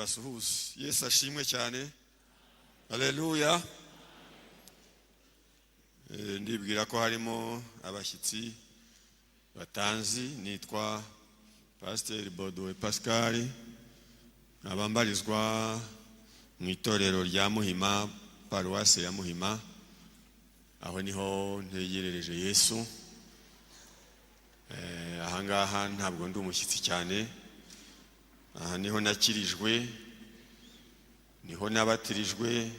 Mbasuhuze. Yesu ashimwe cyane. Haleluya. Ndibwira ko harimo abashyitsi batanzi. Nitwa Pasiteri Bodowe Pascal, nkaba mbarizwa mu itorero rya Muhima, paruwase ya Muhima. Aho niho ntegerereje Yesu. Ahangaha ntabwo ndi umushyitsi cyane. Aha niho nakirijwe, niho nabatirijwe,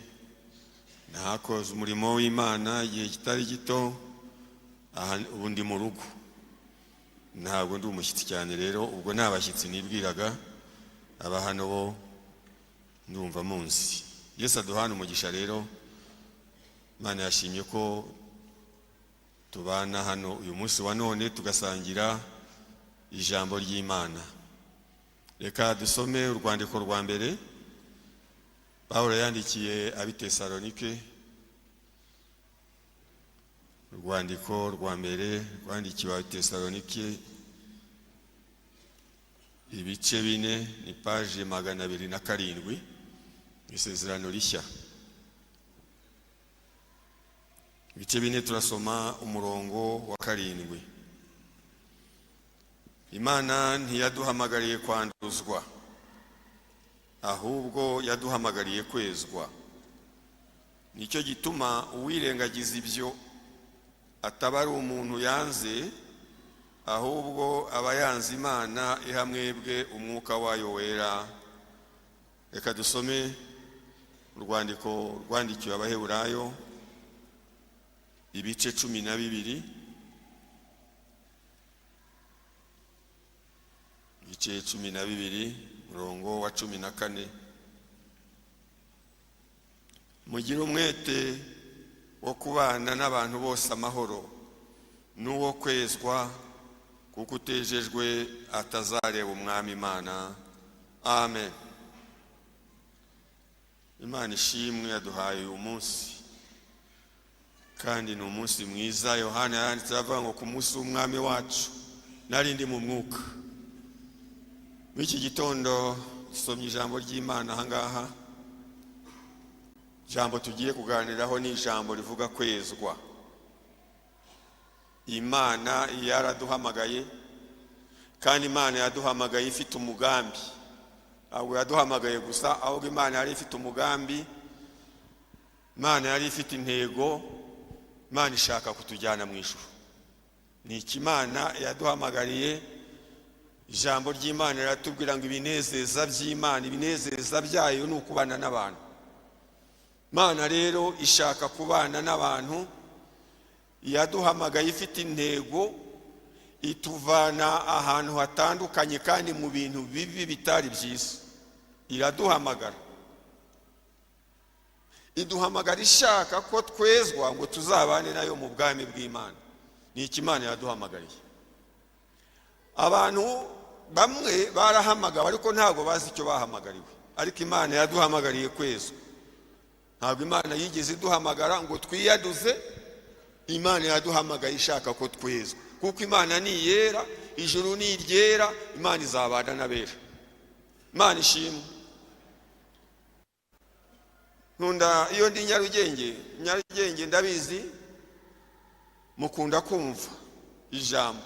nahakoze umurimo w'Imana igihe kitari gito. Aha ubu ndi mu rugo, ntabwo ndi umushyitsi cyane. Rero ubwo ni abashyitsi nibwiraga, aba hano bo ndumva munsi. Yesu aduhana umugisha. Rero Imana yashimye ko tubana hano uyu munsi wa none, tugasangira ijambo ry'Imana. Reka dusome urwandiko rwa mbere Pawulo yandikiye ab'i Tesalonike. Urwandiko rwa mbere rwandikiwe ab'i Tesalonike, ibice 4, ni paji 207 mu Isezerano Rishya. Ibice 4, turasoma umurongo wa 7. Imana ntiyaduhamagariye kwanduzwa, ahubwo yaduhamagariye kwezwa. Nicyo gituma uwirengagiza ibyo ataba ari umuntu yanze, ahubwo aba yanze Imana iha mwebwe umwuka wayo wera. Reka dusome urwandiko rwandikiwe Abaheburayo, ibice 12, ibice 12, umurongo wa 14. Mugire umwete wo kubana n'abantu bose amahoro, n'uwo kwezwa, kuko utejejwe atazareba Umwami Imana. Amen. Imana ishimwe yaduhaye uyu munsi, kandi ni umunsi mwiza. Yohana yanditse avuga ngo: "Ku munsi w'Umwami wacu nari ndi mu mwuka." Muri iki gitondo dusomye ijambo ry'Imana ahangaha. Ijambo tugiye kuganiraho ni ijambo rivuga kwezwa. Imana yaraduhamagaye, kandi Imana yaduhamagaye ifite umugambi. Ntabwo yaduhamagaye gusa, ahubwo Imana yari ifite umugambi, Imana yari ifite intego. Imana ishaka kutujyana mu ijuru. Ni iki Imana yaduhamagariye? Ijambo ry'Imana riratubwira ngo ibinezeza by'Imana, ibinezeza byayo ni ukubana n'abantu. Imana rero ishaka kubana n'abantu. Yaduhamagaye ifite intego, ituvana ahantu hatandukanye kandi mu bintu bibi bitari byiza. Iraduhamagara, iduhamagara ishaka ko twezwa ngo tuzabane nayo mu bwami bw'Imana. Ni iki Imana yaduhamagariye? Abantu bamwe barahamagawe, ariko ntabwo bazi icyo bahamagariwe. Ariko Imana yaduhamagariye kwezwa. Ntabwo Imana yigeze iduhamagara ngo twiyanduze. Imana yaduhamagaye ishaka ko twezwa, kuko Imana ni iyera, ijuru ni iryera, Imana izabana n'abera. Imana ishimwe. Nkunda iyo ndi Nyarugenge. Nyarugenge ndabizi mukunda kumva ijambo.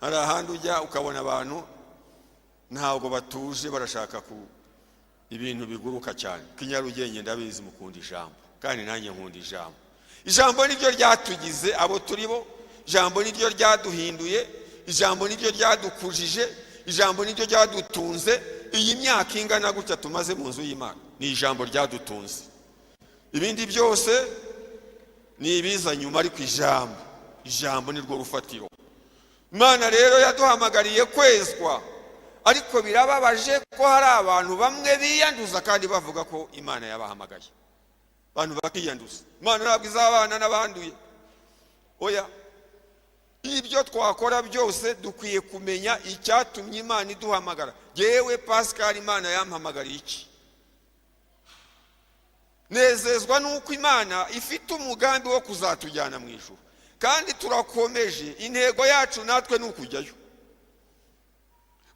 Hari ahandi ujya ukabona abantu ntabwo batuje, barashaka ku ibintu biguruka cyane. Ko i Nyarugenge ndabizi mukunda ijambo, kandi nanjye nkunda ijambo. Ijambo niryo ryatugize abo turi bo, ijambo niryo ryaduhinduye, ijambo niryo ryadukujije, ijambo niryo ryadutunze. Iyi myaka ingana gutya tumaze mu nzu y'Imana, ni ijambo ryadutunze. Ibindi byose ni ibiza nyuma, ariko ijambo, ijambo ni rwo rufatiro. Imana rero yaduhamagariye kwezwa, ariko birababaje ko hari abantu bamwe biyanduza kandi bavuga ko Imana yabahamagaye. Abantu bakiyanduza. Imana ntabwo izabana n'abanduye, oya. Ibyo twakora byose, dukwiye kumenya icyatumye Imana iduhamagara. Yewe Pascal, Imana yampamagariye iki? Nezezwa n'uko Imana ifite umugambi wo kuzatujyana mu ijuru, kandi turakomeje, intego yacu natwe ni ukujyayo.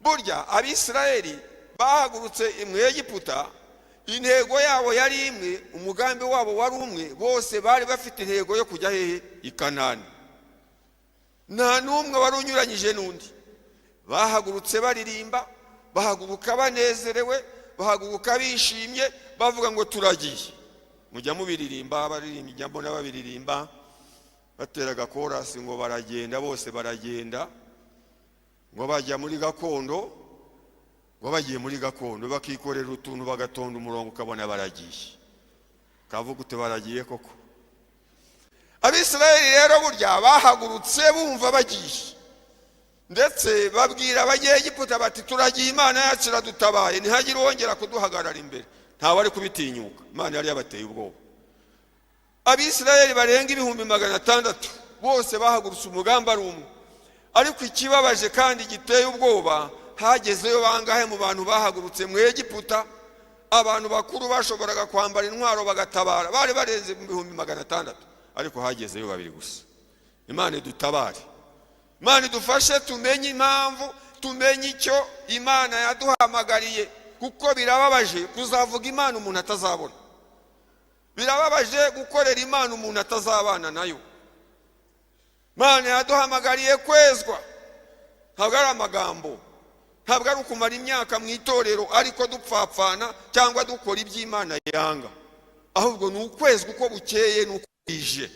Burya Abisirayeli Bahagurutse mu Egiputa, intego yabo yari imwe, umugambi wabo wari umwe. Bose bari bafite intego yo kujya hehe? I Kanani. Nta n'umwe wari unyuranyije n'undi. Bahagurutse baririmba, bahaguruka banezerewe, bahaguruka bishimye, bavuga ngo turagiye. Mujya mubiririmba, baririmba, njya mbona babiririmba batera agakorasi ngo baragenda, bose baragenda, ngo bajya muri gakondo, ngo bagiye muri gakondo, bakikorera utuntu, bagatonda umurongo, ukabona baragiye, kavuga ute, baragiye koko. Abisirayeli rero burya bahagurutse bumva bagiye, ndetse babwira Abanyegiputa bati turagiye, Imana yacu iradutabaye, ntihagire uwongera kuduhagarara imbere. Ntawe ari kubitinyuka, Imana yari yabateye ubwoba. Abisirayeli barenga 600,000 bose bahagurutse umugambi ari umwe. Ariko ikibabaje kandi giteye ubwoba, hagezeyo bangahe mu bantu bahagurutse mu Egiputa? Abantu bakuru bashoboraga kwambara intwaro bagatabara bari barenze 600,000, ariko hagezeyo babiri gusa. Imana idutabare, Imana idufashe tumenye impamvu, tumenye icyo Imana yaduhamagariye, kuko birababaje kuzavuga Imana umuntu atazabona, birababaje gukorera Imana umuntu atazabana nayo. Imana yaduhamagariye kwezwa. Ntabwo ari amagambo, ntabwo ari ukumara imyaka mu itorero ariko dupfapfana cyangwa dukora iby'Imana yanga, ahubwo ni ukwezwa uko bukeye n'uko bwije.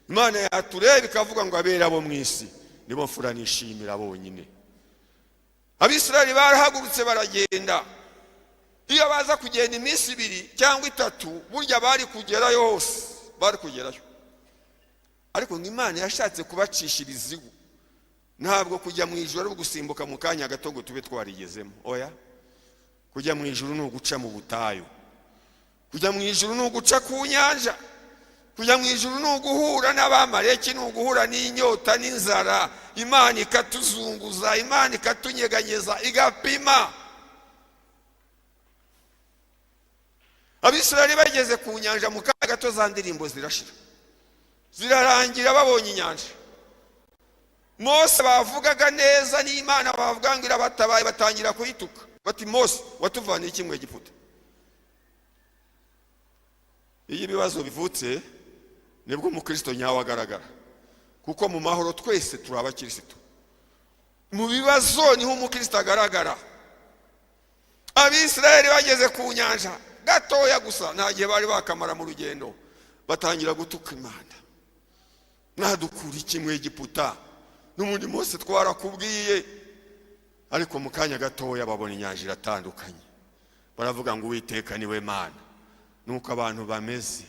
Imana yatureba ikavuga ngo abera bo mu isi nibo mfura nishimira bonyine. Abisirayeli barahagurutse baragenda. Iyo baza kugenda iminsi 2 cyangwa 3, burya bari kugerayo hose, bari kugerayo. Ariko ngo Imana yashatse kubacisha ibizigu. Ntabwo kujya mu ijuru ari ugusimbuka mu kanya gato ngo tube twarigezemo, oya. Kujya mu ijuru ni uguca mu butayu, kujya mu ijuru ni uguca ku nyanja, kujya mu ijuru ni uguhura n'abamareki, ni uguhura n'inyota n'inzara. Imana ikatuzunguza, Imana ikatunyeganyeza, igapima. Abisirayeli bageze ku nyanja mu kanya gato, za ndirimbo zirashira, zirarangira babonye inyanja. Mose bavugaga neza n'Imana bavuga ngo irabatabaye, batangira kuyituka bati Mose watuvaniye iki mu Egiputa? Iyo ibibazo bivutse nibwo umukristo nyawe agaragara, kuko mu mahoro twese turi abakirisitu, mu bibazo niho umukristo agaragara. Abisirayeli bageze ku nyanja gatoya gusa, nta gihe bari bakamara mu rugendo, batangira gutuka Imana. Mwadukura iki mu Egiputa? N'ubundi munsi twarakubwiye. Ariko mu kanya gatoya babona inyanja iratandukanye, baravuga ngo Uwiteka niwe Mana. Nuko abantu bameze,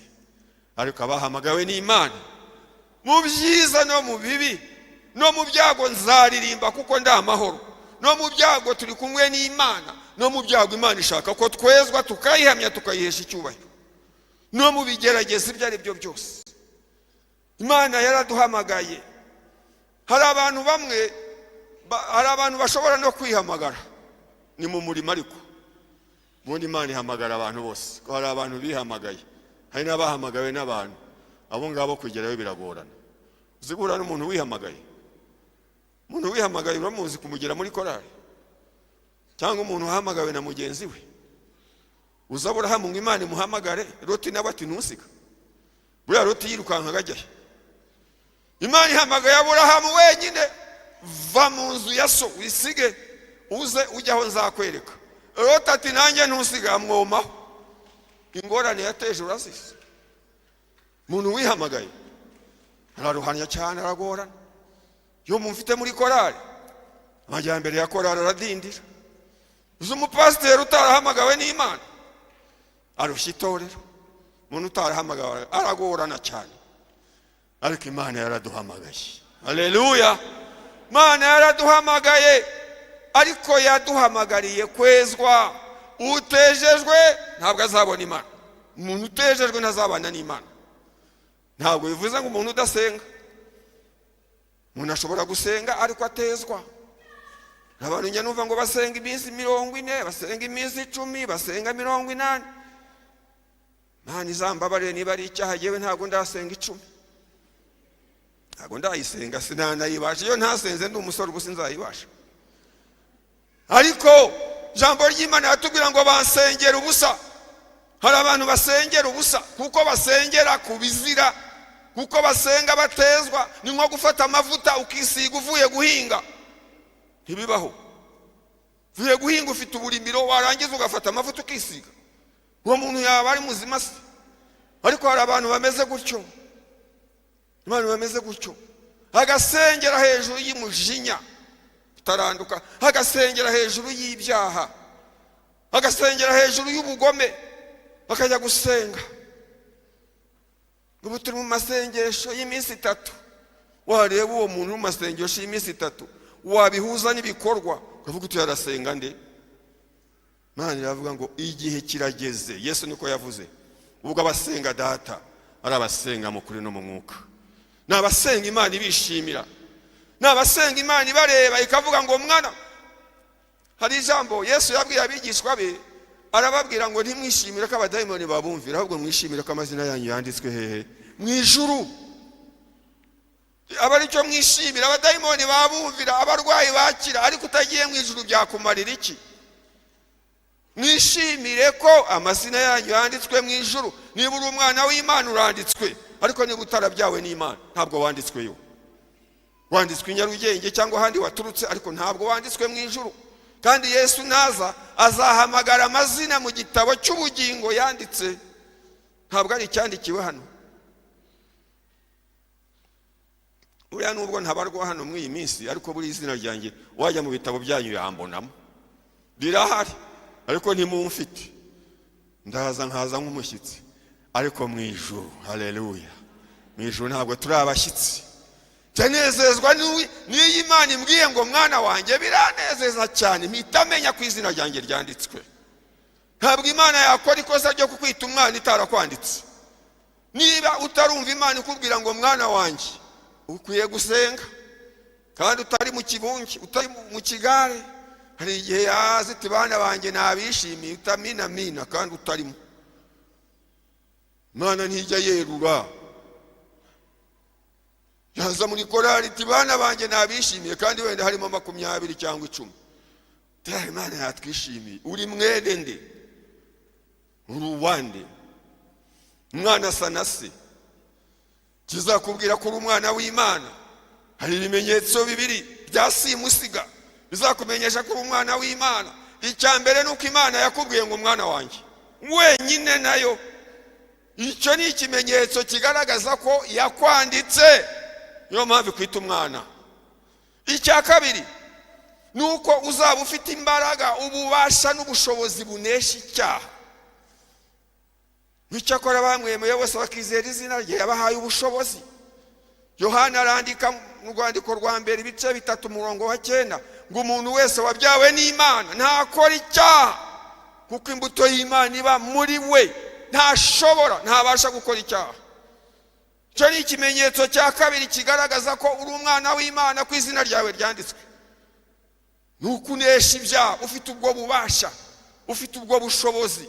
ariko abahamagawe n'Imana mu byiza no mu bibi no mu byago, nzaririmba kuko ndi amahoro. No mu byago turi kumwe n'Imana, no mu byago Imana ishaka ko twezwa, tukayihamya, tukayihesha icyubahiro, no mu bigerageza ibyo ari byo byose. Imana yaraduhamagaye. Hari abantu bamwe, hari abantu bashobora no kwihamagara, ni mu murimo, ariko ubundi Imana ihamagara abantu bose. Ko hari abantu bihamagaye, hari n'abahamagawe n'abantu, abo ngabo kugerayo biragorana. Uzi guhura n'umuntu wihamagaye? Umuntu wihamagaye uramuzi kumugera muri korari, cyangwa umuntu uhamagawe na mugenzi we. Uzi Aburahamu ngo Imana imuhamagare, Loti nawe ati ntusiga. Buriya Loti yirukankaga ajyahe? Imana ihamagaye Aburahamu wenyine, va mu nzu ya so wisige uze ujye aho nzakwereka. Loti ati nanjye ntusiga, amwomaho. Ingorane yateje urazizi. Umuntu wihamagaye araruhanya cyane, aragorana. Iyo mumfite muri korari, amajyambere ya korari aradindira. Uzi umupasiteri utarahamagawe n'Imana arushya itorero. Umuntu utarahamagawe aragorana cyane, ariko Imana yaraduhamagaye. Haleluya! Imana yaraduhamagaye, ariko yaduhamagariye kwezwa. Utejejwe ntabwo azabona Imana. Umuntu utejejwe ntazabana n'Imana. Ntabwo bivuze ngo umuntu udasenga. Umuntu ashobora gusenga ariko atezwa. Abantu njya numva ngo basenga iminsi 40, basenga iminsi 10, basenga 80. Imana izambabarire niba ari icyaha, yewe ntabwo ndasenga 10, ntabwo ndayisenga, sinanayibasha. Iyo ntasenze ndi umusore, ubu sinzayibasha. Ariko Ijambo ry'Imana yatubwira ngo bansengera ubusa. Hari abantu basengera ubusa kuko basengera ku bizira, kuko basenga batezwa. Ni nko gufata amavuta ukisiga uvuye guhinga, ntibibaho. Uvuye guhinga ufite uburimiro, warangiza ugafata amavuta ukisiga, uwo muntu yaba ari muzima se? Ariko hari abantu bameze gutyo, abantu bameze gutyo, agasengera hejuru y'umujinya utaranduka, agasengera hejuru y'ibyaha, agasengera hejuru y'ubugome, bakajya gusenga. Ubu turi mu masengesho y'iminsi 3. Wareba uwo muntu uri mu masengesho y'iminsi 3, wabihuza n'ibikorwa, ukavuga uti yarasenga nde? Imana iravuga ngo igihe kirageze. Yesu niko yavuze, ubwo abasenga Data ari abasenga mu kuri no mu mwuka. Ni abasenga Imana ibishimira, ni abasenga Imana ibareba ikavuga ngo mwana. Hari ijambo Yesu yabwiye abigishwa be, arababwira ngo ntimwishimire ko abadayimoni babumvira, ahubwo mwishimire ko amazina yanyu yanditswe hehe? Mu ijuru. Aba aricyo mwishimira. Abadayimoni babumvira, abarwayi bakira, ariko utagiye mu ijuru byakumarira iki? Mwishimire ko amazina yanyu yanditswe mu ijuru. Niba uri umwana w'Imana uranditswe, ariko niba utarabyawe n'Imana ntabwo wanditsweyo. Wanditswe i Nyarugenge cyangwa ahandi waturutse, ariko ntabwo wanditswe mu ijuru. Kandi Yesu naza azahamagara amazina mu gitabo cy'ubugingo yanditse, ntabwo ari icyandikiwe hano. Buriya nubwo ntabarwa hano muri iyi minsi, ariko buriya izina ryanjye wajya mu bitabo byanyu yambonamo, rirahari, ariko ntimumfite. Ndaza nkaza nk'umushyitsi, ariko mu ijuru, haleluya, mu ijuru ntabwo turi abashyitsi. Ndanezezwa n'iyo Imana imbwiye ngo mwana wanjye, biranezeza cyane, mpita menya ko izina ryanjye ryanditswe. Ntabwo Imana yakora ikosa ryo kukwita umwana itarakwanditse. Niba utarumva Imana ikubwira ngo mwana wanjye, ukwiye gusenga, kandi utari mu kibunge, utari mu kigare. Hari igihe yaza iti bana banjye nabishimiye, utaminamina kandi utarimo. Imana ntijya yerura. Yaza muri korali iti bana banjye nabishimiye, kandi wenda harimo 20 cyangwa 10. Tera Imana yatwishimiye. Uri mwene nde? Uri uwande? Umwana asa na se. Kizakubwira ko uri umwana w'Imana. Hari ibimenyetso 2 bya simusiga bizakumenyesha ko uri umwana w'Imana. Icya mbere ni uko Imana yakubwiye ngo mwana wanjye wenyine nayo. Icyo ni ikimenyetso kigaragaza ko yakwanditse, niyo mpamvu ikwita umwana. Icya kabiri ni uko uzaba ufite imbaraga, ububasha n'ubushobozi bunesha icyaha. Icyakora bamwemeye bose bakizera izina rye, yabahaye ubushobozi. Yohana arandika mu rwandiko rwa mbere ibice 3 umurongo wa 9 ngo umuntu wese wabyawe n'Imana ntakora icyaha, kuko imbuto y'Imana iba muri we, ntashobora, ntabasha gukora icyaha. Icyo ni ikimenyetso cya kabiri kigaragaza ko uri umwana w'Imana, ko izina ryawe ryanditswe. Ni ukunesha ibyaha, ufite ubwo bubasha, ufite ubwo bushobozi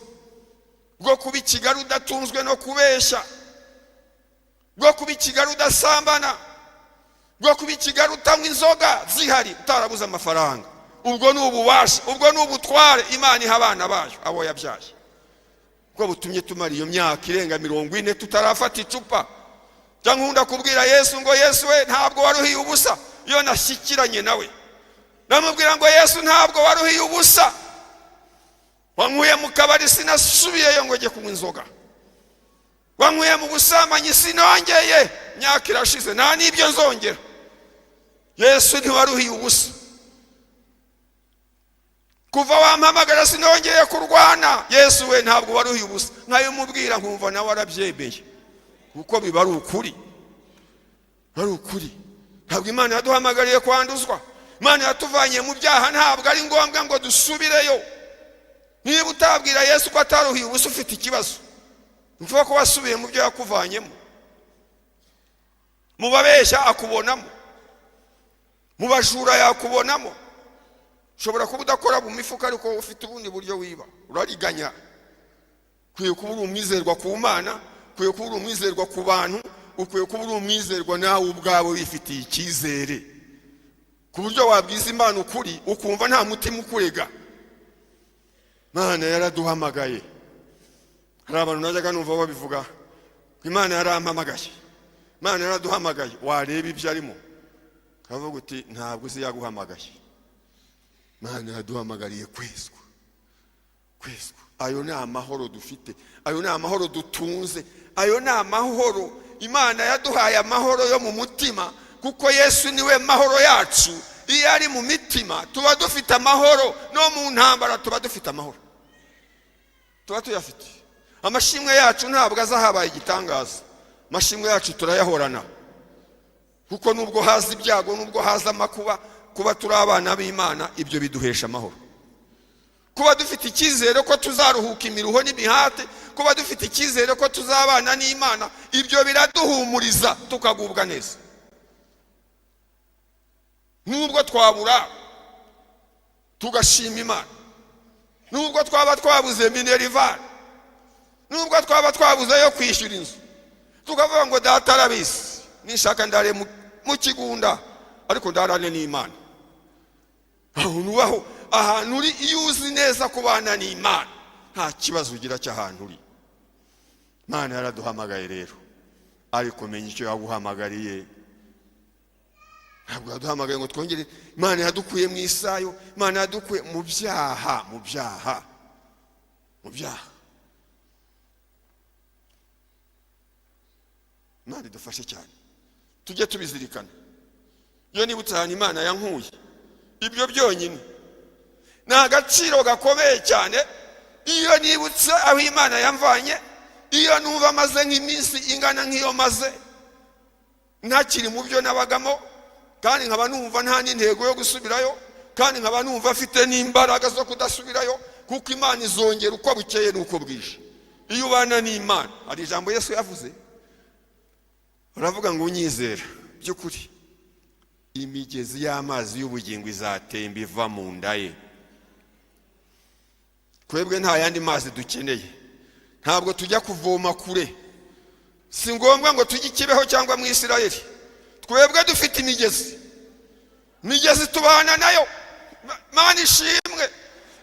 bwo kuba ikigali udatunzwe no kubeshya, bwo kuba ikigali udasambana, bwo kuba ikigali utanywa inzoga zihari utarabuze amafaranga. Ubwo ni ububasha, ubwo ni ubutware Imana iha abana bayo abo yabyaye. Ubwo butumye tumara iyo myaka irenga 40 tutarafata icupa. Cyangwa nkunda kubwira Yesu ngo Yesu we ntabwo waruhiye ubusa. Iyo nashyikiranye nawe namubwira ngo Yesu ntabwo waruhiye ubusa, wankuye mu kabari sinasubiyeyo ngo njye kunywa inzoga, wankuye mu busambanyi sinongeye, imyaka irashize nta n'ibyo nzongera. Yesu ntiwaruhiye ubusa, kuva wampamagara sinongeye kurwana. Yesu we ntabwo waruhiye ubusa. Nkabimubwira nkumva nawe arabyemeye, kuko biba ari ukuri, ari ukuri. Ntabwo Imana yaduhamagariye kwanduzwa, Imana yatuvanye mu byaha, ntabwo ari ngombwa ngo dusubireyo. Niba utabwira Yesu ko ataruhiye ubusa, ufite ikibazo. Ni ukuvuga ko wasubiye mu byo yakuvanyemo. Mu babeshya akubonamo, mu bajura yakubonamo. Ushobora kuba udakora mu mifuka, ariko ufite ubundi buryo wiba, urariganya. Ukwiye kuba uri umwizerwa ku Mana, ukwiye kuba uri umwizerwa ku bantu, ukwiye kuba uri umwizerwa nawe ubwawe wifitiye icyizere, ku buryo wabwiza Imana ukuri ukumva nta mutima ukurega. Imana yaraduhamagaye. Hari abantu najyaga numva babivuga, Imana yarampamagaye, Imana yaraduhamagaye. Wareba ibyo arimo ukavuga uti ntabwo uzi yaguhamagaye. Imana yaduhamagariye kwezwa, kwezwa. Ayo ni amahoro dufite, ayo ni amahoro dutunze, ayo ni amahoro Imana yaduhaye, amahoro yo mu mutima, kuko Yesu niwe mahoro yacu. Iyo ari mu mitima tuba dufite amahoro, no mu ntambara tuba dufite amahoro, tuba tuyafite. Amashimwe yacu ntabwo aza habaye igitangaza, amashimwe yacu turayahorana, kuko nubwo haza ibyago, nubwo haza amakuba, kuba turi abana b'Imana ibyo biduhesha amahoro. Kuba dufite icyizere ko tuzaruhuka imiruho n'imihate, kuba dufite icyizere ko tuzabana n'Imana, ibyo biraduhumuriza tukagubwa neza. Nubwo twabura tugashima Imana, nubwo twaba twabuze minerval, nubwo twaba twabuze yo kwishyura inzu, tukavuga ngo data arabizi, nishaka ndare mu kigunda ariko ndarane n'Imana. Ahantu ubaho, ahantu uri, iyo uzi neza kubana n'Imana nta kibazo ugira cy'ahantu uri. Imana yaraduhamagaye rero, ariko menya icyo yaguhamagariye. Ntabwo yaduhamagaye ngo twongere. Imana yadukuye mu isayo, Imana yadukuye mu byaha, mu byaha, mu byaha. Imana idufashe cyane, tujye tubizirikana. Iyo nibutse ahantu Imana yankuye, ibyo byonyine ni agaciro gakomeye cyane. Iyo nibutse aho Imana yamvanye, iyo numva maze nk'iminsi ingana nk'iyo maze ntakiri mu byo nabagamo, kandi nkaba numva nta n'intego yo gusubirayo, kandi nkaba numva afite n'imbaraga zo kudasubirayo, kuko Imana izongera uko bukeye n'uko bwije. Iyo ubana n'Imana, hari ijambo Yesu yavuze, uravuga ngo unyizera by'ukuri imigezi y'amazi y'ubugingo izatemba iva mu nda ye. Twebwe nta yandi mazi dukeneye, ntabwo tujya kuvoma kure, si ngombwa ngo tujye i Kibeho cyangwa mu Isirayeli. Twebwe dufite imigezi, imigezi tubana nayo. Mana ishimwe,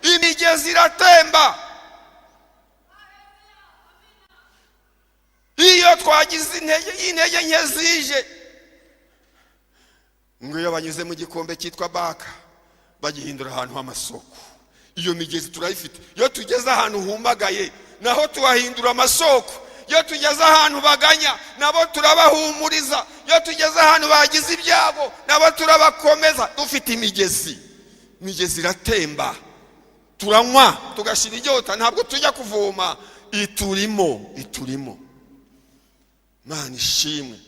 imigezi iratemba. Iyo twagize intege nke zije, ngo iyo banyuze mu gikombe cyitwa Baka bagihindura ahantu h'amasoko. Iyo migezi turayifite. Iyo tugeze ahantu humagaye naho tuhahindura amasoko. Iyo tugeze ahantu baganya nabo turabahumuriza. Iyo tugeze ahantu bagize ibyago nabo turabakomeza. Dufite imigezi, imigezi iratemba, turanywa tugashira inyota, ntabwo tujya kuvoma, iturimo, iturimo. Imana ishimwe,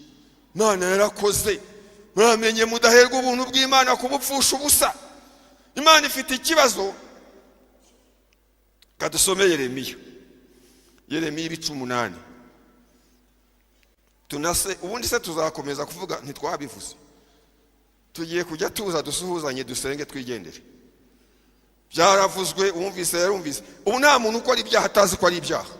Imana yarakoze. Muramenye mudaherwa ubuntu bw'Imana kubupfusha ubusa. Imana ifite ikibazo. Kadusome Yeremiya, Yeremiya ibice 8. Tunase ubundi se tuzakomeza kuvuga ntitwabivuze. Tugiye kujya tuza dusuhuzanye dusenge twigendere. Byaravuzwe, uwumvise yarumvise. Ubu nta muntu ukora ibyaha atazi ko ari ibyaha,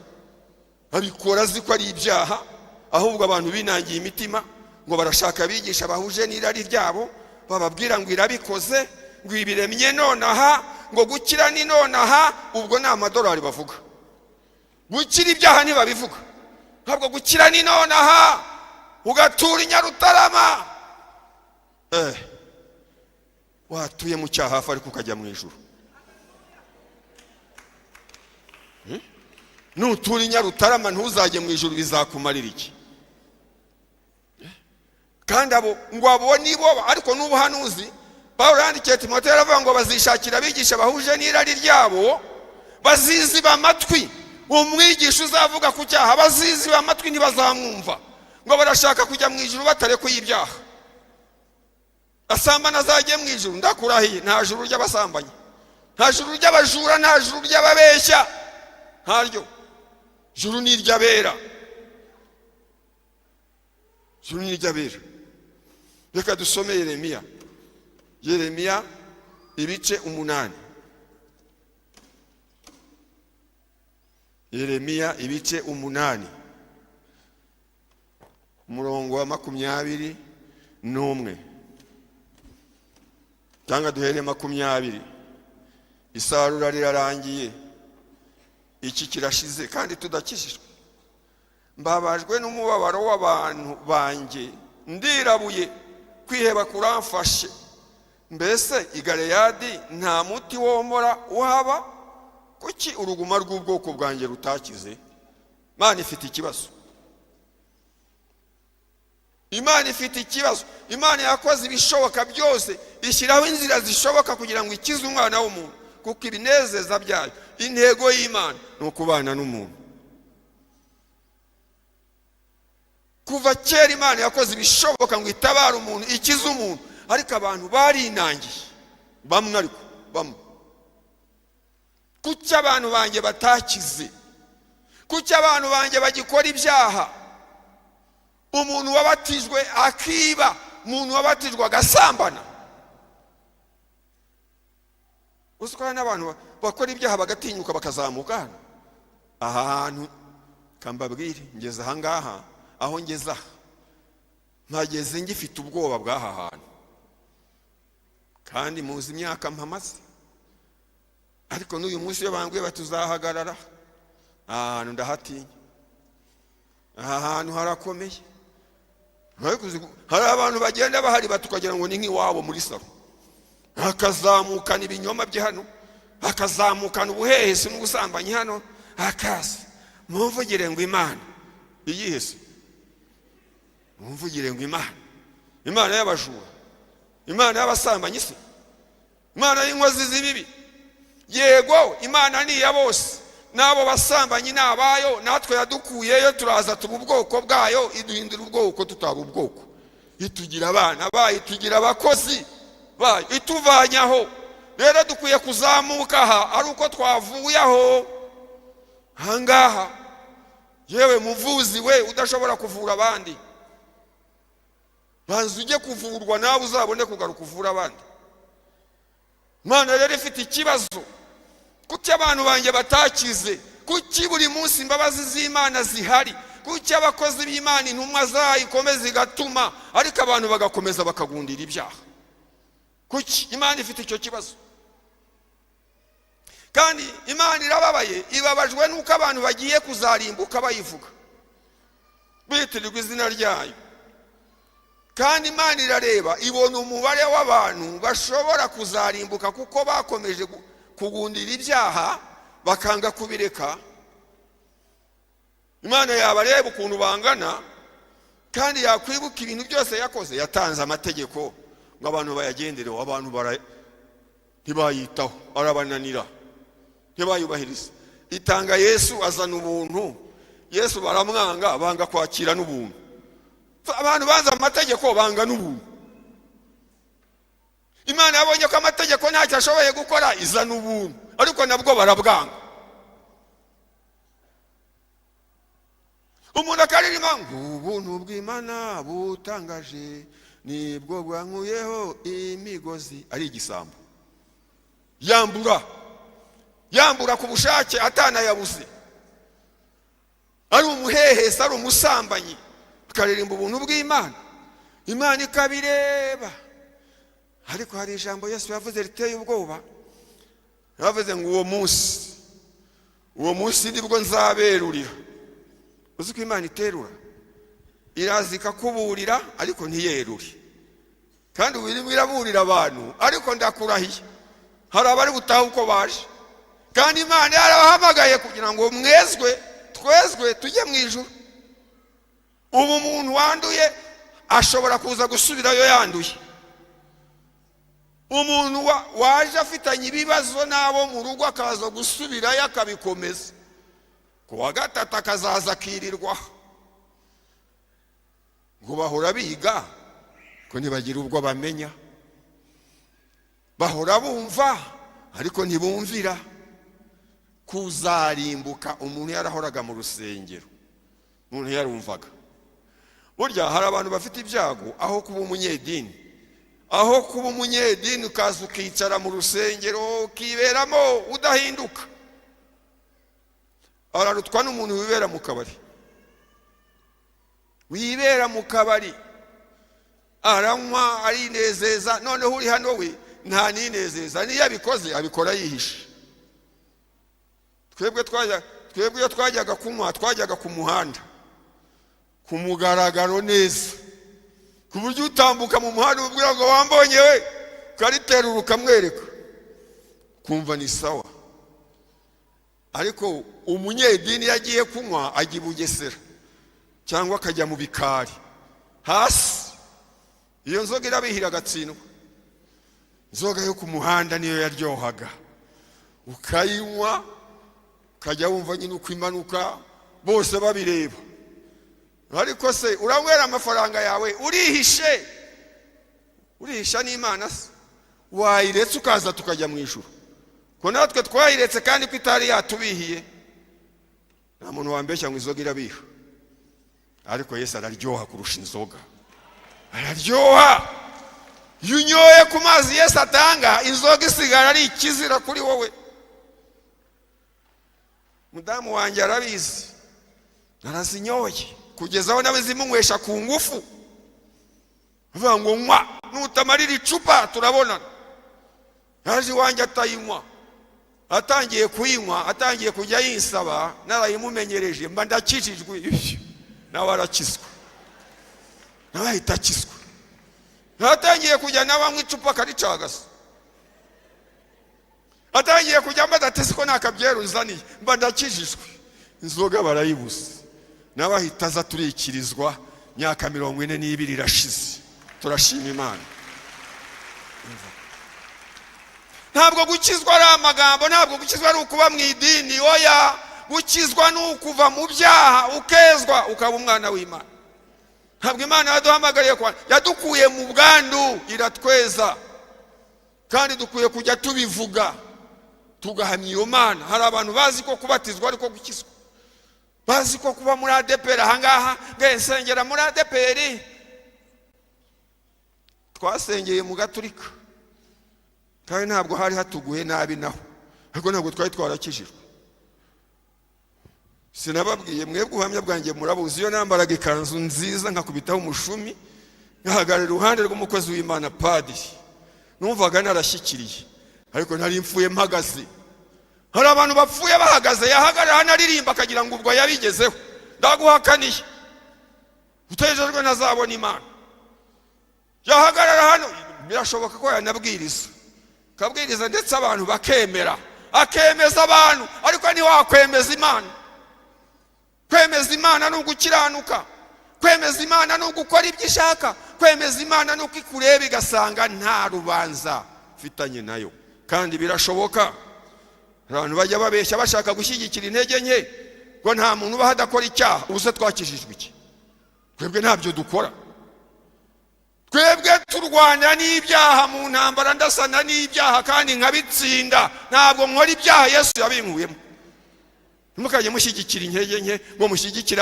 abikora azi ko ari ibyaha. Ahubwo abantu binangiye imitima ngo barashaka abigisha bahuje n'irari ryabo, bababwira ngo irabikoze, ngo ibiremye nonaha, ngo gukira ni nonaha. Ubwo ni amadolari bavuga, gukira ibyaha ntibabivuga. Ntabwo gukira ni nonaha ugatura i Nyarutarama, watuye mu cyaha hafi ariko ukajya mu ijuru. Nutura i Nyarutarama ntuzajye mu ijuru, bizakumarira iki? Kandi abo ngo abo nibo, ariko n'ubuhanuzi Pawulo yandikiye Timoteyo aravuga ngo bazishakira abigisha bahuje n'irari ryabo, baziziba amatwi umwigisha uzavuga ku cyaha, baziziba amatwi ntibazamwumva, ngo barashaka kujya mu ijuru batarekuye ibyaha. Asambana azajye mu ijuru, ndakurahiye, nta juru ry'abasambanyi, nta juru ry'abajura, nta juru ry'ababeshya, ntaryo. Juru ni iry'abera, juru ni iry'abera. Reka dusome Yeremiya, Yeremiya ibice 8, Yeremiya ibice 8 umurongo wa 21, cyangwa duhere 20. Isarura rirarangiye. Iki kirashize kandi tudakijijwe. Mbabajwe n'umubabaro w'abantu banjye, ndirabuye, kwiheba kuramfashe. Mbese i Galeyadi nta muti womora uhaba? Kuki uruguma rw'ubwoko bwanjye rutakize? Imana ifite ikibazo, Imana ifite ikibazo. Imana yakoze ibishoboka byose, ishyiraho inzira zishoboka kugira ngo ikize umwana w'umuntu, kuko ibinezeza byayo, intego y'Imana ni ukubana n'umuntu. Kuva kera Imana yakoze ibishoboka ngo itabare umuntu, ikize umuntu, ariko abantu barinangiye bamwe, ariko bamwe. Kuki abantu banjye batakize? Kuki abantu banjye bagikora ibyaha? Umuntu wabatijwe akiba, umuntu wabatijwe agasambana. Uzi ko hari n'abantu bakora ibyaha bagatinyuka bakazamuka hano aha hantu. Kambabwire, ngeze aha ngaha, aho ngeze aha mpageze ngifite ubwoba bw'aha hantu, kandi muzi imyaka mpamaze, ariko n'uyu munsi iyo bambwiye bati uzahagarara aha hantu, ndahatinya. Aha hantu harakomeye. Hari abantu bagenda bahari batukagira ngo ni nk'iwabo muri salo, akazamukana ibinyoma bye hano, akazamukana ubuhehesi n'ubusambanyi hano, akaza mumvugire ngo Imana iyihese, mumvugire ngo Imana, Imana y'abajura, Imana y'abasambanyi se, Imana y'inkozi z'ibibi. Yego, Imana ni iya bose, n'abo basambanyi ni abayo, natwe yadukuyeyo turaza tuba ubwoko bwayo, iduhindura ubwoko tutaba ubwoko, itugira abana bayo, itugira abakozi bayo, ituvanyaho. Rero dukwiye kuzamuka aha ari uko twavuye aho ahangaha. Yewe muvuzi we udashobora kuvura abandi, banza ujye kuvurwa nawe uzabone kugaruka uvura abandi. Imana rero ifite ikibazo. Kuki abantu banjye batakize? Kuki buri munsi imbabazi z'Imana zihari? Kuki abakozi b'Imana, intumwa zayo ikomeza igatuma, ariko abantu bagakomeza bakagundira ibyaha? Kuki Imana ifite icyo kibazo? Kandi Imana irababaye, ibabajwe n'uko abantu bagiye kuzarimbuka bayivuga, bitirirwa izina ryayo. Kandi Imana irareba, ibona umubare w'abantu bashobora kuzarimbuka kuko bakomeje kugundira ibyaha bakanga kubireka. Imana yabareba ukuntu bangana, kandi yakwibuka ibintu byose yakoze. Yatanze amategeko ngo abantu bayagendereho, abantu ntibayitaho, arabananira, ntibayubahiriza. Itanga Yesu, azana ubuntu. Yesu baramwanga, banga kwakira n'ubuntu. Abantu banze amategeko, banga n'ubuntu. Imana yabonye ko amategeko ntacyo ashoboye gukora, izana ubuntu, ariko nabwo barabwanga. Umuntu akaririmba ngo ubuntu bw'Imana butangaje nibwo bwankuyeho imigozi, ari igisambo, yambura, yambura ku bushake atanayabuze, ari umuhehesi, ari umusambanyi, akaririmba ubuntu bw'Imana, Imana ikabireba. Ariko hari ijambo Yesu yavuze riteye ubwoba. Yavuze ngo uwo munsi, uwo munsi nibwo nzaberurira. Uzi ko Imana iterura, iraza ikakuburira ariko ntiyerure. Kandi ubu irimo iraburira abantu, ariko ndakurahiye hari abari butahe uko baje. Kandi Imana yarabahamagaye kugira ngo mwezwe, twezwe tujye mu ijuru. Ubu umuntu wanduye ashobora kuza gusubirayo yanduye. Umuntu waje afitanye ibibazo n'abo mu rugo akaza gusubirayo akabikomeza, ku wa gatatu akazaza akirirwa ngo bahora biga ko ntibagira ubwo bamenya, bahora bumva ariko ntibumvira. Kuzarimbuka umuntu yarahoraga mu rusengero, umuntu yarumvaga. Burya hari abantu bafite ibyago, aho kuba umunyedini, aho kuba umunyedini ukaza ukicara mu rusengero ukiberamo udahinduka, ararutwa n'umuntu wibera mu kabari. Wibera mu kabari aranywa, arinezeza, noneho uri hano we nta ninezeza, niyo abikoze abikora yihishe. Twebwe iyo twajyaga kunywa, twajyaga ku muhanda ku mugaragaro neza, ku buryo utambuka mu muhanda ubwira ngo wambonye we, ukariterura ukamwereka, kumva ni sawa. Ariko umunyedini iyo agiye kunywa ajya i Bugesera cyangwa akajya mu bikari hasi, iyo nzoga irabihira agatsindwa. Inzoga yo ku muhanda niyo yaryohaga, ukayinywa ukajya wumva nyine uko imanuka bose babireba. Ariko se uranywera amafaranga yawe urihishe, urihisha n'Imana se? Wayiretse ukaza tukajya mu ijuru, ko natwe twayiretse kandi ko itari yatubihiye. Nta muntu wambeshya ngo inzoga irabiha, ariko Yesu araryoha kurusha inzoga, araryoha. Iyo unyoye ku mazi Yesu atanga, inzoga isigara ari ikizira kuri wowe. Mudamu wanjye arabizi, narazinyoye kugeza aho nawe zimunywesha ku ngufu, avuga ngo nywa, nutamarira icupa turabonana. Yaje iwanjye atayinywa, atangiye kuyinywa, atangiye kujya yinsaba, narayimumenyereje, mba ndakijijwe. Ibyo nawe arakizwa, nawe ahita akizwa. Atangiye kujya nawe anywa icupa akaricagasa, atangiye kujya mbaza ati siko nakabyera uzaniye, mba ndakijijwe. Inzoga barayibuze, nawe ahita aza turikirizwa. Myaka 42 irashize, turashima Imana. Ntabwo gukizwa ari amagambo, ntabwo gukizwa ari ukuba mu idini, oya. Gukizwa ni ukuva mu byaha ukezwa ukaba umwana w'Imana. Ntabwo Imana yaduhamagariye kwa, yadukuye mu bwandu iratweza, kandi dukwiye kujya tubivuga tugahamya iyo Mana. Hari abantu bazi ko kubatizwa ariko gukizwa, bazi ko kuba muri ADEPR ahangaha, nsengera muri ADEPR. Twasengeye mu Gaturika kandi ntabwo hari hatuguye nabi naho, ariko ntabwo twari twarakijijwe. Sinababwiye mwebwe ubuhamya bwanjye murabuzi. Iyo nambaraga ikanzu nziza nkakubitaho umushumi nkahagarara iruhande rw'umukozi w'Imana padiri, numvaga narashyikiriye, ariko nari mfuye mpagaze. Hari abantu bapfuye bahagaze, yahagarara hano aririmba akagira ngo ubwo yabigezeho. Ndaguhakaniye, utejejwe ntazabona Imana. Yahagarara hano, birashoboka ko yanabwiriza, akabwiriza ndetse abantu bakemera, akemeza abantu, ariko ntiwakwemeza Imana. Kwemeza Imana ni ugukiranuka, kwemeza Imana ni ugukora ibyo ishaka, kwemeza Imana ni uko ikureba igasanga nta rubanza mfitanye nayo. Kandi birashoboka. Abantu bajya babeshya bashaka gushyigikira intege nke ngo nta muntu ubaho adakora icyaha. Ubu se twakijijwe iki? Twebwe ntabyo dukora, twebwe turwana n'ibyaha mu ntambara, ndasana n'ibyaha kandi nkabitsinda. Ntabwo nkora ibyaha, Yesu yabinkuyemo. Ntimukajye mushyigikira intege nke ngo mushyigikire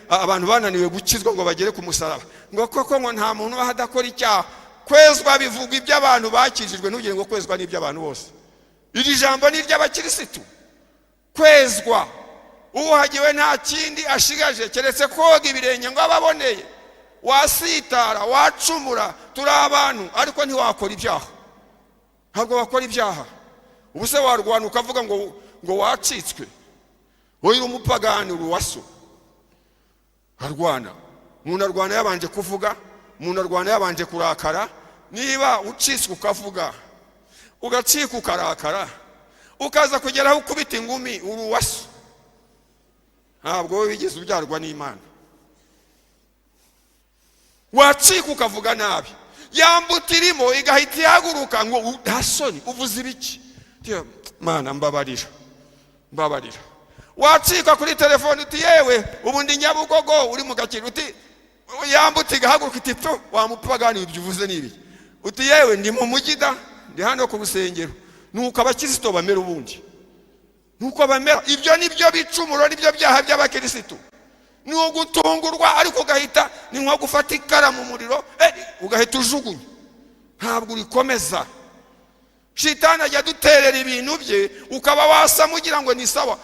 abantu bananiwe gukizwa ngo bagere ku musaraba, ngo koko ngo nta muntu ubaho adakora icyaha. Kwezwa bivuga iby'abantu bakijijwe, ntugire ngo kwezwa ni iby'abantu bose. Iri jambo ni iry'abakirisitu. Kwezwa, uhagiwe nta kindi ashigaje keretse koga ibirenge ngo abe aboneye. Wasitara, wacumura, turi abantu, ariko ntiwakora ibyaha, ntabwo wakora ibyaha. Ubu se warwana ukavuga ngo wacitswe? Wowe uri umupagani, uri uwaso arwana. Umuntu arwana yabanje kuvuga, umuntu arwana yabanje kurakara. Niba ucitswe ukavuga, ugacika ukarakara, ukaza kugeraho ukubita ingumi, uri uwaso. Ntabwo wowe wigeze ubyarwa n'Imana. Wacika ukavuga nabi, ya mbuto irimo igahita ihaguruka ngo nta soni, uvuze ibiki? Mana mbabarira, mbabarira. Wacika kuri telefone uti yewe ubu ndi Nyabugogo, uri mu gakino, uti yambutse igahaguruka iti pfu wa mupagani, ibyo uvuze ni ibiki? Uti yewe ndi mu mujyi da, ndi hano ku rusengero. Nuko abakristo bamera ubundi, nuko bamera. Ibyo ni byo bicumuro, nibyo byaha by'abakirisitu. Ni ugutungurwa ariko ugahita, ni nko gufata ikara mu muriro ugahita ujugunya, ntabwo urikomeza. Shitani ajya aduterera ibintu bye, ukaba wasama ugira ngo ni sawa,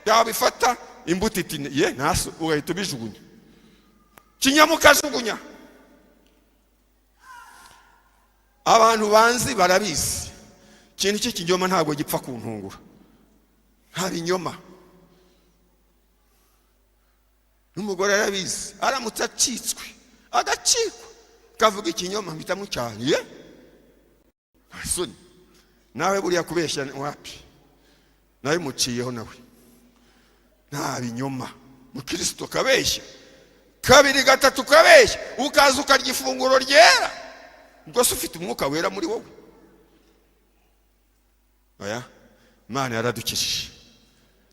yabifata imbuto iti ye ntaso, ugahita ubijugunya, kinyamukajugunya. Abantu banzi barabizi, ikintu cy'ikinyoma ntabwo gipfa kuntungura, Nta binyoma. N'umugore arabizi, aramutse acitswe agacikwa kavuga ikinyoma mpita mucyariye soni. Nawe buriya kubeshya wapi, nawe muciyeho nawe. Nta binyoma. Mukristo kabeshya kabiri gatatu kabeshya, ukaza ukarya ifunguro ryera, ubwo se ufite umwuka wera muri wowe? Oya, Imana yaradukijije,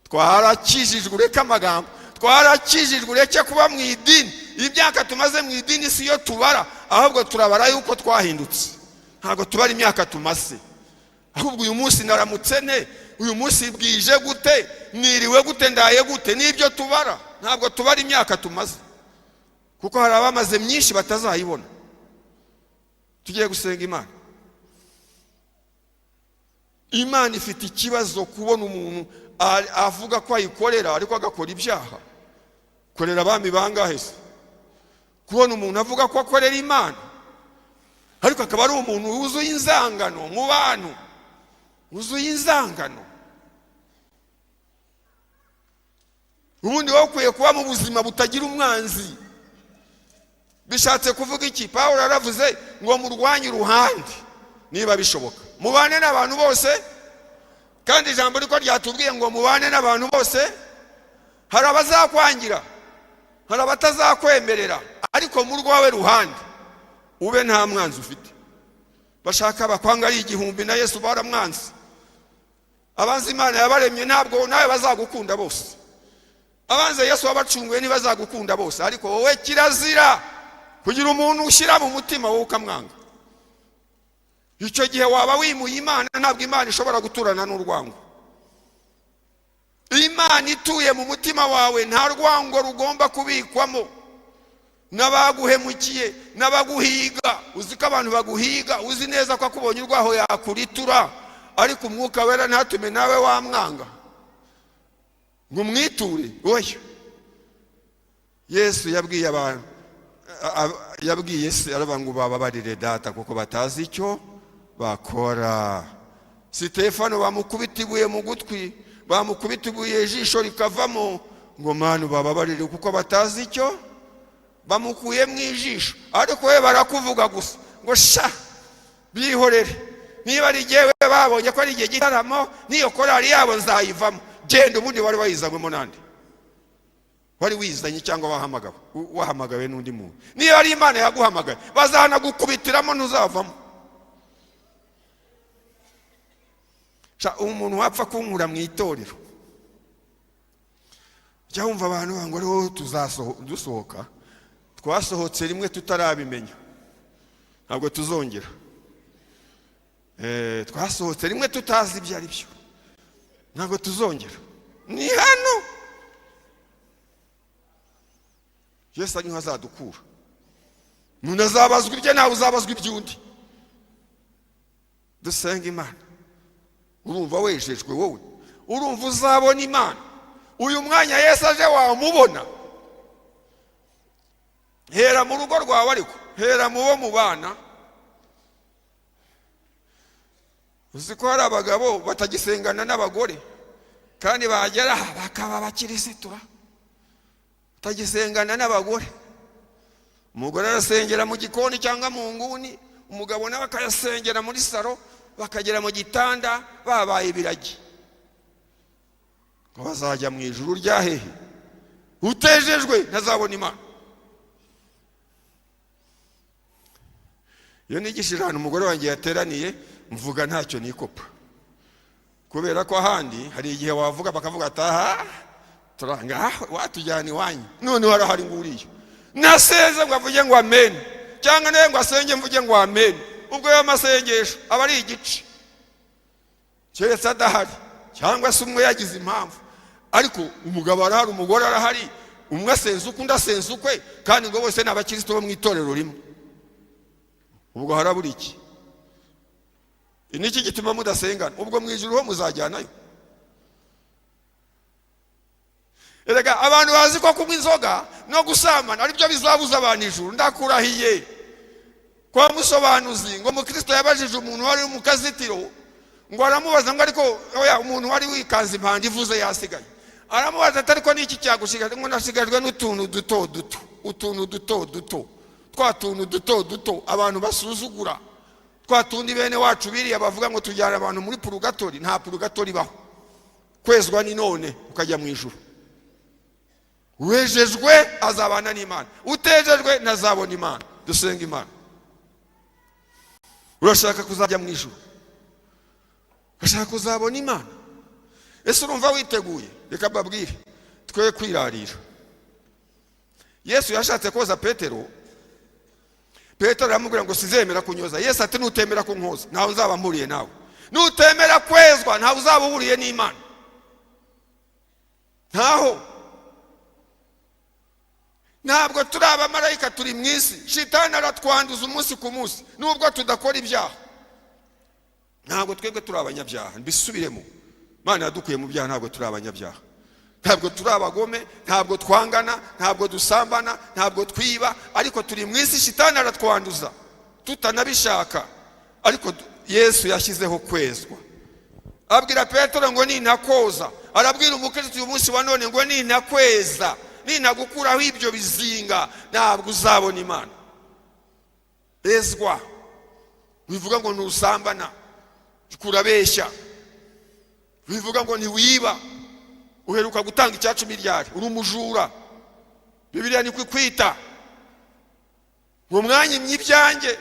twarakijijwe. Ureke amagambo, twarakijijwe. Ureke kuba mu idini. Imyaka tumaze mu idini si yo tubara, ahubwo turabara yuko twahindutse. Ntabwo tubara imyaka tumaze, ahubwo uyu munsi naramutse ne, uyu munsi bwije gute, niriwe gute, ndaye gute, nibyo tubara. Ntabwo tubara imyaka tumaze, kuko hari abamaze myinshi batazayibona. Tugiye gusenga Imana. Imana ifite ikibazo kubona umuntu avuga ko ayikorera ariko agakora ibyaha. Korera abami bangahe se? Kubona umuntu avuga ko akorera Imana ariko akaba ari umuntu wuzuye inzangano mu bantu, wuzuye inzangano. Ubundi wowe ukwiye kuba mu buzima butagira umwanzi. Bishatse kuvuga iki? Pawulo yaravuze ngo murwanye uruhande niba bishoboka, mubane n'abantu bose. Kandi ijambo riko ryatubwiye ngo mubane n'abantu bose. Hari abazakwangira, hari abatazakwemerera, ariko mu rwawe ruhande ube nta mwanzi ufite. Bashaka bakwanga ari 1000, na Yesu baramwanze. Abanzi Imana yabaremye ntabwo nawe bazagukunda bose. Abanze Yesu wabacunguye ntibazagukunda bose, ariko wowe kirazira kugira umuntu ushyira mu mutima wowe ukamwanga. Icyo gihe waba wimuye Imana. Ntabwo Imana ishobora guturana n'urwango. Imana ituye mu mutima wawe, nta rwango rugomba kubikwamo. N'abaguhemukiye n'abaguhiga, uzi ko abantu baguhiga, uzi neza ko akubonye urwaho yakuritura, ariko umwuka wera ntatume nawe wamwanga ngo umwiture. Oya, Yesu yabwiye abantu, yabwiye se aravuga ngo bababarire data kuko batazi icyo bakora. Sitefano bamukubita ibuye mu gutwi, bamukubita ibuye ijisho rikavamo, ngo manu bababarire kuko batazi icyo bamukuye mu ijisho. Ariko we barakuvuga gusa ngo sha bihorere, niba ari jyewe babonye ko ari igihe gitaramo, n'iyo korali yabo nzayivamo. Genda, ubundi wari wayizanyemo nande? Wari wizanye cyangwa wahamagawe? Wahamagawe n'undi muntu. Niba ari Imana yaguhamagaye bazanagukubitiramo, ntuzavamo. Umuntu wapfa kunkura mu itorero, jya wumva abantu ngo ariho dusohoka. Twasohotse rimwe tutarabimenya, ntabwo tuzongera. Twasohotse rimwe tutazi ibyo ari byo, ntabwo tuzongera. Ni hano Yesu niho azadukura. Umuntu azabazwa ibye, nawe uzabazwa iby'undi. Dusenga Imana. Urumva wejejwe wowe? Urumva uzabona Imana? Uyu mwanya Yesu aje wamubona? Hera mu rugo rwawe, ariko hera mu bo mubana. Uzi ko hari abagabo batagisengana n'abagore, kandi bagera bakaba abakirisitura, batagisengana n'abagore. Umugore arasengera mu gikoni cyangwa mu nguni, umugabo nawe akayasengera muri saro, bakagera mu gitanda babaye ibiragi. Ngo bazajya mu ijuru rya hehe? Utejejwe ntazabona Imana. Iyo nigishije ahantu umugore wanjye yateraniye, mvuga ntacyo nikopa, kubera ko ahandi hari igihe wavuga bakavuga ati aha turanga watujyana iwanyu, none harahari nguriye naseze ngo avuge ngo amen, cyangwa nawe ngo asenge mvuge ngo amen. Ubwo ayo masengesho aba ari igice, keretse adahari cyangwa se umwe yagize impamvu. Ariko umugabo arahari, umugore arahari, umwe asenze ukwe undi asenze ukwe, kandi ngo bose ni abakristo bo mu itorero rimwe. Ubwo harabura iki? Niki gituma mudasengana? Ubwo mu ijuru ho muzajyanayo? Erega abantu bazi ko kunywa inzoga no gusambana aribyo bizabuza abantu ijuru. Ndakurahiye kwa musobanuzi ngo umukristo yabajije umuntu wari mu kazitiro Ngo aramubaza ngo ariko oya, umuntu wari wikanze impanda ivuze yasigaye, aramubaza ati: "Ariko niki cyagusigaje?" Ngo: "Nasigajwe n'utuntu duto duto, utuntu duto duto, twa tuntu duto duto abantu basuzugura, twa tundi bene wacu biriya bavuga ngo tujyana abantu muri purugatori. Nta purugatori ibaho. Kwezwa ni none ukajya mu ijuru. Wejejwe azabana n'Imana, utejejwe ntazabona Imana." Dusenga Imana. Urashaka kuzajya mu ijuru? Urashaka kuzabona Imana? Ese urumva witeguye? Reka mbabwire, twe kwirarira. Yesu yashatse koza Petero. Petero aramubwira ngo: "Sizemera kunyoza." Yesu ati: "Nutemera kunkoza, ntawe uzaba mpuriye nawe. Nutemera kwezwa, ntawe uzaba uhuriye n'Imana, ntaho." Ntabwo turi abamarayika, turi mu isi. Shitani aratwanduza umunsi ku munsi nubwo tudakora ibyaha. Ntabwo twebwe turi abanyabyaha, mbisubiremo. Imana yadukuye mu byaha, ntabwo turi abanyabyaha, ntabwo turi abagome, ntabwo twangana, ntabwo dusambana, ntabwo twiba, ariko turi mu isi, shitani aratwanduza tutanabishaka. Ariko Yesu yashyizeho kwezwa, abwira Petero ngo: "Ninakoza." Arabwira umukristo uyu munsi wa none ngo: "Ninakweza, ninagukuraho ibyo bizinga, ntabwo uzabona Imana." Ezwa. Bivuga ngo ntusambana, kurabeshya. Bivuga ngo ntiwiba. Uheruka gutanga icya 10 ryari? Uri umujura, Bibiliya niko ikwita. Ngo: "Mwanyimye ibyanjye."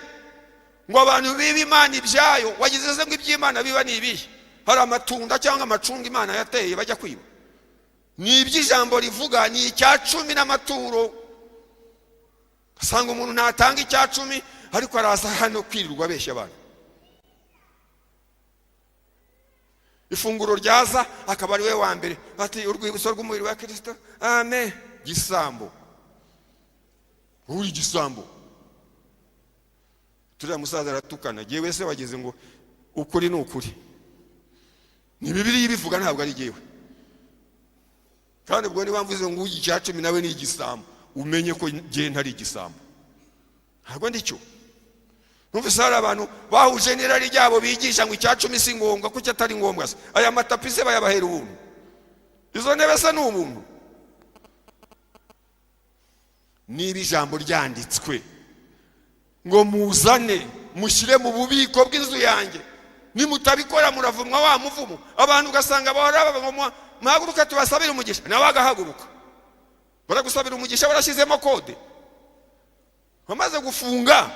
Ngo abantu biba Imana ibyayo. Wagize se ngo iby'Imana biba ni ibihe? Hari amatunda cyangwa amacunga Imana yateye bajya kwiba? Ni iby'ijambo rivuga, ni icya 10 n'amaturo. Usanga umuntu ntatanga icya 10, ariko araza hano kwirirwa abeshya abantu. Ifunguro ryaza akaba ari we wa mbere, ati: "Urwibutso rw'umubiri wa Kirisito, amen." Gisambo, uri igisambo. Turiya musaza aratukana. Yewe se, wageze ngo ukuri ni ukuri, ni Bibiliya ibivuga, ntabwo ari jyewe. Kandi ubwo niba mvuze ngo icya 10 nawe ni igisambo, umenye ko njye ntari igisambo, ntabwo ndicyo. Numvise hari abantu bahuje n'irari ryabo bigisha ngo icya 10 si ngombwa. Kuki atari ngombwa se? Aya matapi se bayabahera ubuntu? Izo ntebe se ni ubuntu? Niba ijambo ryanditswe ngo: "Muzane mushyire mu bubiko bw'inzu yanjye, nimutabikora muravumwa wa muvumo," abantu ugasanga bahora bavuga ngo: "Muhaguruke tubasabire umugisha," nawe agahaguruka. Baragusabira umugisha warashyizemo kode, wamaze gufunga,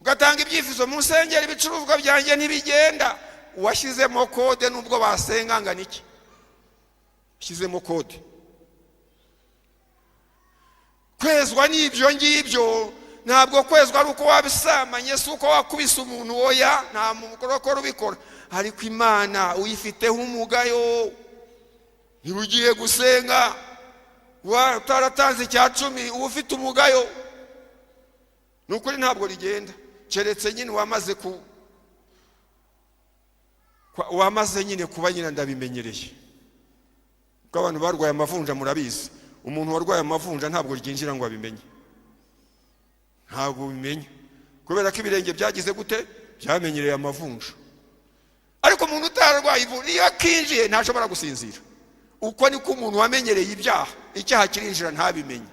ugatanga ibyifuzo mu nsengero: "Ibicuruzwa byanjye ntibigenda." Uwashyizemo kode, nubwo basenga angana iki, ushyizemo kode. Kwezwa ni ibyo ngibyo. Ntabwo kwezwa ari uko wabisamanye, si uko wakubise umuntu. Oya, nta mukorokoro ubikora. Ariko Imana uyifiteho umugayo. Niba ugiye gusenga utaratanze icya 10, uba ufite umugayo. Ni ukuri, ntabwo rigenda, keretse nyine wamaze nyine kuba nyine ndabimenyereye. Kuko abantu barwaye amavunja murabizi, umuntu warwaye amavunja ntabwo ryinjira ngo abimenye, ntabwo ubimenya, kubera ko ibirenge byagize gute? Byamenyereye amavunja. Ariko umuntu utararwaye ivunja, iyo akinjiye ntashobora gusinzira. Uko niko umuntu wamenyereye ibyaha, icyaha kirinjira ntabimenye.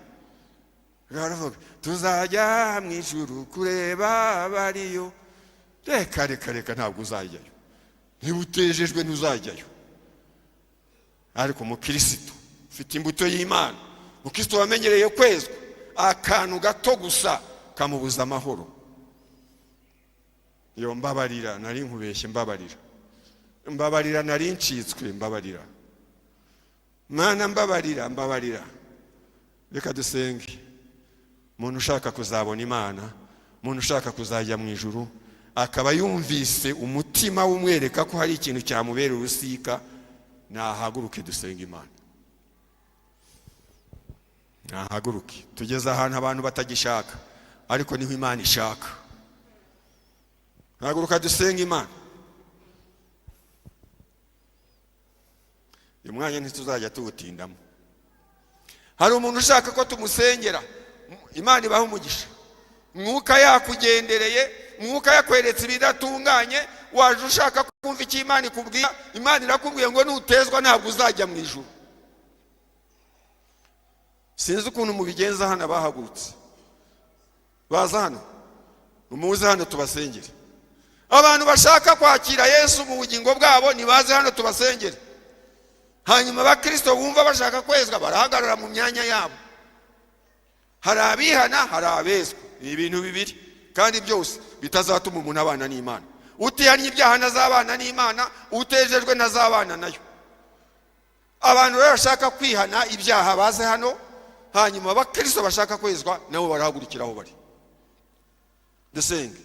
Baravuga: "Tuzajya mu ijuru kureba abariyo." Reka reka reka, ntabwo uzajyayo. Niba utejejwe ntuzajyayo. Ariko umukirisitu ufite imbuto y'Imana, umukirisitu wamenyereye kwezwa, akantu gato gusa kamubuza amahoro. Iyo mbabarira, nari nkubeshye, mbabarira, mbabarira, nari ncitswe, mbabarira Mana, mbabarira, mbabarira. Reka dusenge. Umuntu ushaka kuzabona Imana, umuntu ushaka kuzajya mu ijuru, akaba yumvise umutima wumwereka ko hari ikintu cyamubera urusika, nahaguruke dusenge Imana. Nahaguruke. Tugeze ahantu abantu batagishaka, ariko niho Imana ishaka. Haguruka dusenge Imana. Uyu mwanya ntituzajya tuwutindamo. Hari umuntu ushaka ko tumusengera? Imana ibaha umugisha. Mwuka yakugendereye, Mwuka yakweretse ibidatunganye. Waje ushaka kumva icyo Imana ikubwira. Imana irakubwiye ngo nutezwa ntabwo uzajya mu ijuru. Sinzi ukuntu mubigenza hano. Abahagurutse baza hano, muze hano tubasengere. Abantu bashaka kwakira Yesu mu bugingo bwabo nibaze hano tubasengere. Hanyuma abakirisito bumva bashaka kwezwa barahagarara mu myanya yabo. Hari abihana, hari abezwa. Ni ibintu bibiri kandi byose bitazatuma umuntu abana n'Imana. Utihannye ibyaha ntazabana n'Imana, utejejwe ntazabana nayo. Abantu rero bashaka kwihana ibyaha baze hano, hanyuma abakirisito bashaka kwezwa nabo barahagurukira aho bari. Dusenge,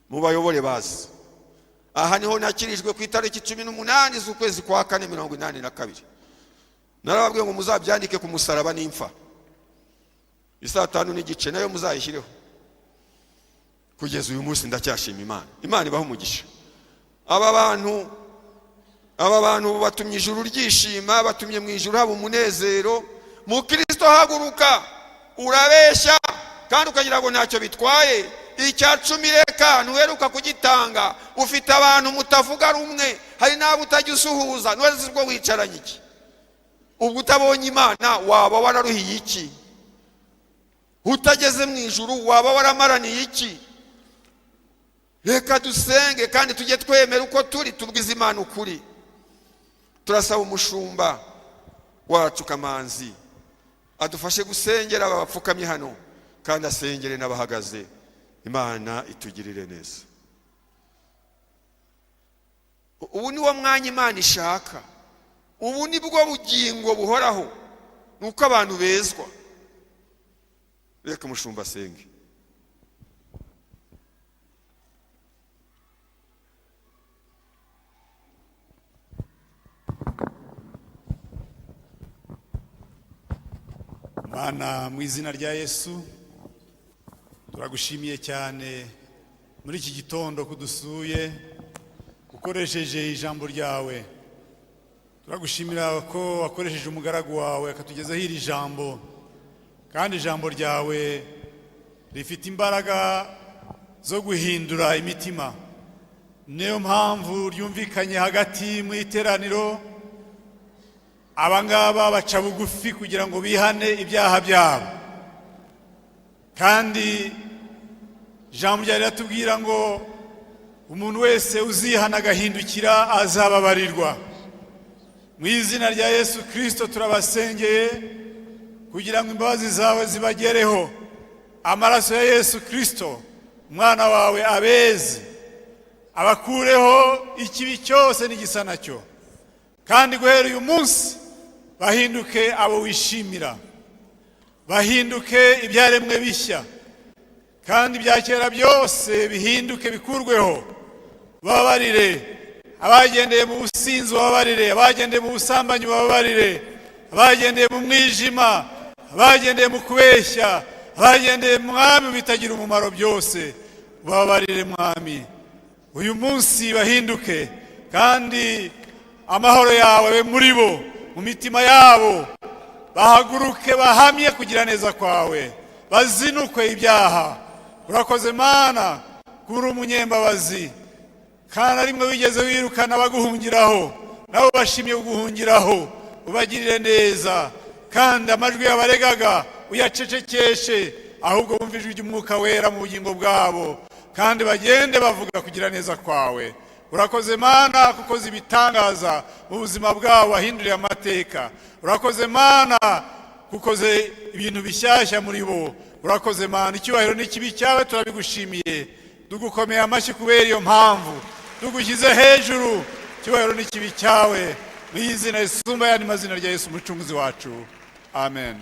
mubayobore bazi. Aha niho nakirijwe ku itariki 18 z'ukwezi kwa kane 82. Narababwiye ngo muzabyandike ku musaraba n'imfa. Isaa 5:30 nayo muzayishyireho. Kugeza uyu munsi ndacyashima Imana. Imana ibaha umugisha. Aba bantu batumye ijuru ryishima, batumye mu ijuru haba umunezero. Mukristo, haguruka. Urabeshya kandi ukagira ngo ntacyo bitwaye. Icya cumi reka, ntuheruka kugitanga. Ufite abantu mutavuga rumwe, hari n'abo utajya usuhuza. Ntuzi ubwo wicaranye iki? Ubwo utabonye Imana waba wararuhiye iki? Utageze mu ijuru waba waramaraniye iki? Reka dusenge kandi tujye twemera uko turi, tubwize Imana ukuri. Turasaba umushumba wacu Kamanzi adufashe gusengera aba bapfukamye hano, kandi asengere n'abahagaze. Imana itugirire neza. Ubu ni wo mwanya Imana ishaka, ubu ni bwo bugingo buhoraho, ni uko abantu bezwa. Reka umushumba asenge. Mana, mu izina rya Yesu, turagushimiye cyane muri iki gitondo kudusuye ukoresheje ijambo ryawe. Turagushimira ko wakoresheje umugaragu wawe akatugezaho iri jambo, kandi ijambo ryawe rifite imbaraga zo guhindura imitima. Niyo mpamvu ryumvikanye hagati mu iteraniro. Abangaba baca bugufi kugira ngo bihane ibyaha byabo, kandi ijambo ryawe riratubwira ngo umuntu wese uzihana agahindukira azababarirwa. Mu izina rya Yesu Kirisito, turabasengeye kugira ngo imbabazi zawe zibagereho, amaraso ya Yesu Kirisito umwana wawe abeze, abakureho ikibi cyose n'igisa nacyo, kandi guhera uyu munsi bahinduke abo wishimira, bahinduke ibyaremwe bishya, kandi ibya kera byose bihinduke bikurweho. Bababarire abagendeye mu businzi, bababarire abagendeye mu busambanyi, bababarire abagendeye mu mwijima, abagendeye mu kubeshya, abagendeye, Mwami, bitagira umumaro byose. Bababarire, Mwami, uyu munsi bahinduke, kandi amahoro yawe abe muri bo, mu mitima yabo. Bahaguruke bahamye kugira neza kwawe, bazinukwe ibyaha. Urakoze Mana kuri umunyembabazi, kandi na rimwe wigeze wirukana abaguhungiraho. Nabo bashimye kuguhungiraho, ubagirire neza, kandi amajwi yabaregaga uyacecekeshe, ahubwo bumve ijwi ry'Umwuka Wera mu bugingo bwabo, kandi bagende bavuga kugira neza kwawe. Urakoze Mana kuko ibitangaza mu buzima bwabo, wahinduriye amateka. Urakoze Mana kukoze ibintu bishyashya muri bo. Urakoze Mana, icyubahiro n'ikibi cyawe. Turabigushimiye, tugukomeye amashyi kubera iyo mpamvu, tugushyize hejuru. Icyubahiro n'ikibi cyawe, mu izina risumba ayandi mazina rya Yesu umucunguzi wacu, amen.